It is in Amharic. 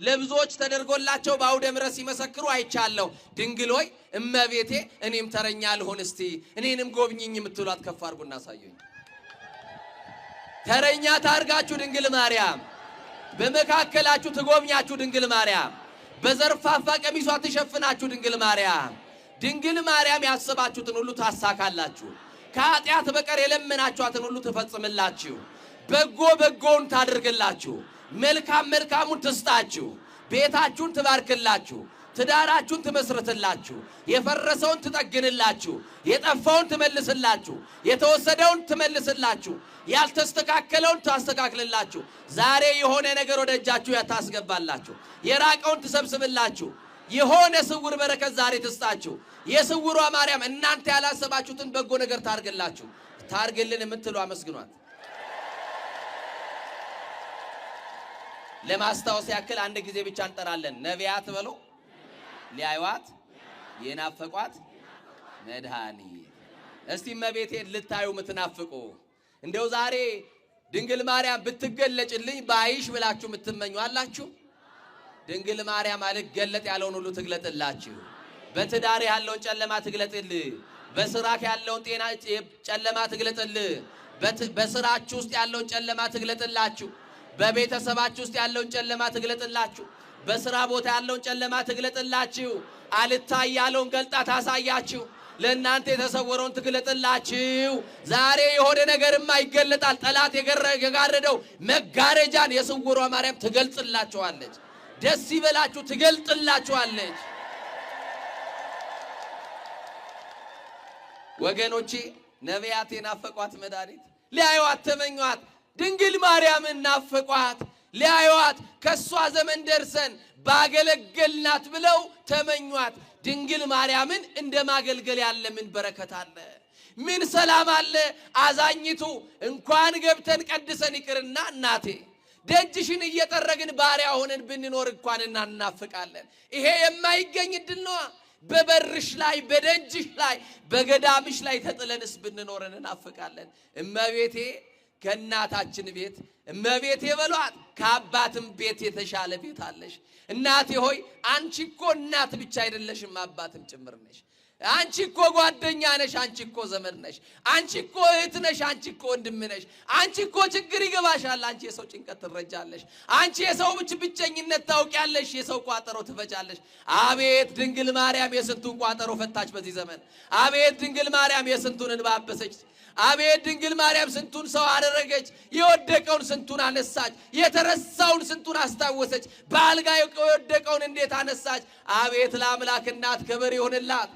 ለብዙዎች ተደርጎላቸው በአውደ ምሕረት ሲመሰክሩ አይቻለሁ። ድንግል ሆይ እመቤቴ እኔም ተረኛ ልሆን እስቲ እኔንም ጎብኝኝ የምትሏት ከፍ አድርጉና አሳዩኝ። ተረኛ ታርጋችሁ ድንግል ማርያም፣ በመካከላችሁ ትጎብኛችሁ ድንግል ማርያም፣ በዘርፋፋ ቀሚሷ ትሸፍናችሁ ድንግል ማርያም። ድንግል ማርያም ያሰባችሁትን ሁሉ ታሳካላችሁ። ከኃጢአት በቀር የለመናችኋትን ሁሉ ትፈጽምላችሁ። በጎ በጎውን ታደርግላችሁ። መልካም መልካሙን ትስጣችሁ። ቤታችሁን ትባርክላችሁ። ትዳራችሁን ትመስርትላችሁ። የፈረሰውን ትጠግንላችሁ። የጠፋውን ትመልስላችሁ። የተወሰደውን ትመልስላችሁ። ያልተስተካከለውን ታስተካክልላችሁ። ዛሬ የሆነ ነገር ወደ እጃችሁ ታስገባላችሁ። የራቀውን ትሰብስብላችሁ። የሆነ ስውር በረከት ዛሬ ትስጣችሁ። የስውሯ ማርያም እናንተ ያላሰባችሁትን በጎ ነገር ታርግላችሁ። ታርግልን የምትሉ አመስግኗት። ለማስታወስ ያክል አንድ ጊዜ ብቻ እንጠራለን። ነቢያት በሉ ሊያዩዋት የናፈቋት መድኃኒት። እስቲ እመቤቴን ልታዩ የምትናፍቁ እንደው ዛሬ ድንግል ማርያም ብትገለጭልኝ ባይሽ ብላችሁ የምትመኙ አላችሁ? ድንግል ማርያም አልገለጥ ያለውን ሁሉ ትግለጥላችሁ። በትዳር ያለውን ጨለማ ትግለጥል። በስራክ ያለውን ጤና ጨለማ ትግለጥል። በስራችሁ ውስጥ ያለውን ጨለማ ትግለጥላችሁ። በቤተሰባችሁ ውስጥ ያለውን ጨለማ ትግለጥላችሁ። በስራ ቦታ ያለውን ጨለማ ትግለጥላችሁ። አልታይ ያለውን ገልጣ ታሳያችሁ። ለእናንተ የተሰወረውን ትግለጥላችሁ። ዛሬ የሆነ ነገርማ ይገለጣል። ጠላት የጋረደው መጋረጃን የስውሯ ማርያም ትገልጽላችኋለች። ደስ ይበላችሁ፣ ትገልጥላችኋለች። ወገኖቼ ነቢያት የናፈቋት መድኃኒት ሊያዩዋት ተመኟት። ድንግል ማርያምን ናፈቋት፣ ሊያዩዋት ከእሷ ዘመን ደርሰን ባገለገልናት ብለው ተመኟት። ድንግል ማርያምን እንደ ማገልገል ያለ ምን በረከት አለ? ምን ሰላም አለ? አዛኝቱ እንኳን ገብተን ቀድሰን ይቅርና እናቴ ደጅሽን እየጠረግን ባሪያ ሆነን ብንኖር እንኳን እናናፍቃለን። ይሄ የማይገኝ እድል ነዋ። በበርሽ ላይ በደጅሽ ላይ በገዳምሽ ላይ ተጥለንስ ብንኖር እንናፍቃለን። እመቤቴ ከእናታችን ቤት እመቤቴ በሏት፣ ከአባትም ቤት የተሻለ ቤት አለሽ። እናቴ ሆይ አንቺ እኮ እናት ብቻ አይደለሽም፣ አባትም ጭምር ነሽ። አንቺ እኮ ጓደኛ ነሽ። አንቺ እኮ ዘመድ ነሽ። አንቺ እኮ እህት ነሽ። አንቺ እኮ ወንድም ነሽ። አንቺ እኮ ችግር ይገባሻል። አንቺ የሰው ጭንቀት ትረጃለሽ። አንቺ የሰው ብቸኝነት ታውቂያለሽ። የሰው ቋጠሮ ትፈቻለሽ። አቤት ድንግል ማርያም የስንቱን ቋጠሮ ፈታች በዚህ ዘመን። አቤት ድንግል ማርያም የስንቱን እንባ አበሰች። አቤት ድንግል ማርያም ስንቱን ሰው አደረገች። የወደቀውን ስንቱን አነሳች። የተረሳውን ስንቱን አስታወሰች። በአልጋ የወደቀውን እንዴት አነሳች። አቤት ለአምላክ እናት ክብር ይሁንላት።